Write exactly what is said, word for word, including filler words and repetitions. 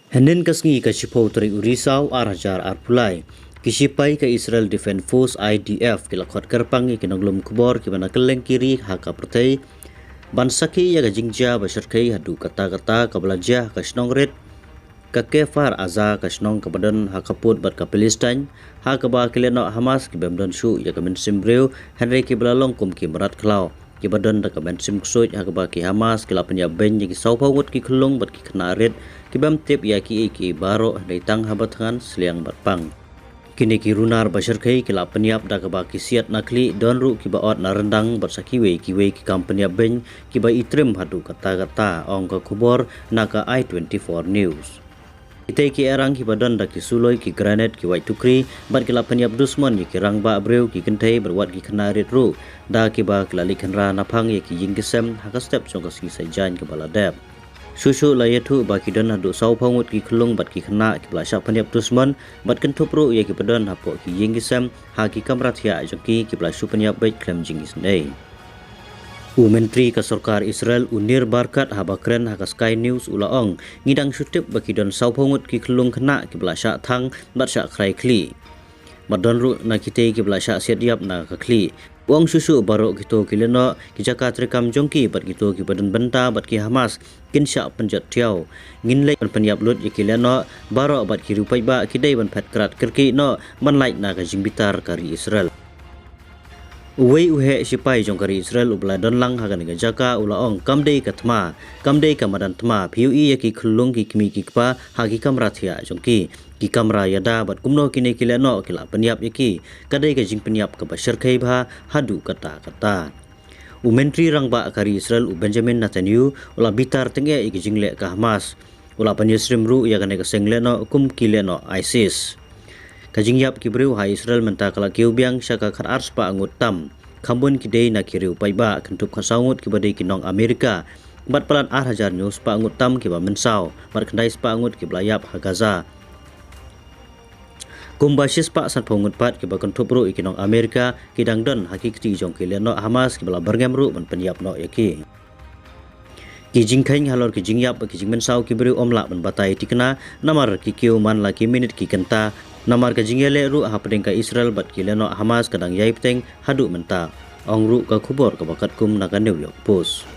Hynnin ka sngi ka shiphew tarik u Risaw ar hajar arphew lai, ki shipai ka Israel Defense Force, I D F, ki la khot kyrpang ïa ki nonglum khubor kiba na kylleng ki ri ha ka pyrthei ban sakhi ïa ka jingjia ba shyrkhei haduh katta katta kaba la jia ha ka shnong rit ka Kfar Aza, ka shnong kaba don ha ka pud bad ka Palestine, ha kaba ki lehnoh Hamas ki bym don shuh ïa ka mynsiem briew, hynrei kiba la long kum ki mrad khlaw kiba don da ka mynsiem ksuid, ha kaba ki Hamas ki la pynïap beiñ ïa ki sawphew ngut ki khyllung bad ki khynnah rit ki bym tip ïa kiei kiei baroh, hynrei tang haba thngan, sliang bad pang. Kine ki runar ba shyrkhei ki la pynïap da kaba ki siat na khlieh, don ruh kiba ot na ryndang bad sa kiwei kiwei ki kam pynïap beiñ kiba itrim haduh katta katta, ong ka khubor na ka I twenty-four News. Kitei ki erang kiba don da ki suloi, ki granate, ki wait tukri bad ki la pynïap dusmon ïa ki rangbah briew, ki kynthei bad wat ki khynnah rit ruh, da kiba ki la leit khynra naphang ïa ki ïing ki sem ha ka step jong ka sngi Saitjaiñ kaba la dep. Shuh shuh la ïathuh ba ki don haduh sawphew ngut ki khyllung bad ki khynnah kiba la shah pynïap dusmon, bad kynthup ruh ïa kiba don hapoh ki ïing ki sem ha ki kamra thiah jong ki kiba la shu pynïap beit khlem jingisynei. U Myntri ka sorkar Israel, u Nir Barkat, haba kren ha ka Sky News u la ong, ngi dang shu tip ba ki don sawphew ngut ki khyllung khynnah kiba la shah thang bad shah khrai khlieh. Bad don ruh na kitei kiba la shah siat ïap na ka khlieh. U ong shuh shuh baroh kito ki lehnoh, ki jaka treikam jong ki bad kito kiba don bynta bad ki Hamas kin shah pynjot thiaw. Ngin leit ban pynïap lut ïa ki lehnoh baroh bad ki riew paidbah ki dei ban phet krad kyrkieh noh ban lait na ka jingbitar ka ri Israel. Uwei u heh shipai jong ka ri Israel uba la don lang ha kane ka jaka u la ong, kam dei ka thma, kam dei ka madan thma, phi ïohi ïa ki khyllung ki kmie ki kpa ha ki kamra thiah jong ki, ki kamra ïada, bad kumno kine ki lehnoh ki la pynïap ïa ki, ka dei ka jingpynïap kaba shyrkhei bha haduh katta katta. U Myntri Rangbah ka ri Israel, u Benjamin Netanyahu, u la bitar tyngeh ïa ki jingleh ka Hamas. U la pynïasyriem ruh ïa kane ka seng lehnoh kum ki lehnoh ISIS. Ka jingïap ki briew ha Israel mynta ka la kiew biang sha ka khatar spah ngut tam. Kham bun ki dei na ki riew paidbah, kynthup khatsaw ngut kiba dei ki nong Amerika, bad palat ar hajar hynñiew spah ngut tam kiba mynsaw, bad khyndai spah ngut kiba la ïap ha Gaza. Kumba shi spah sanphew ngut pat kiba kynthup ruh ïa ki nong Amerika ki dang don ha ki kti jong ki lehnoh Hamas kiba la byrngem ruh ban pynïap noh ïa ki. Ki jingkheiñ halor ki jingïap bad ki jingmynsaw ki briew ym lah ban batai thikna, namar ki kiew man la ki minit ki kynta, namar ka jingïaleh ruh hapdeng ka Israel bad ki lehnoh Hamas ka dang ïai bteng haduh mynta, ong ruh ka khubor kaba katkum na ka New York Post.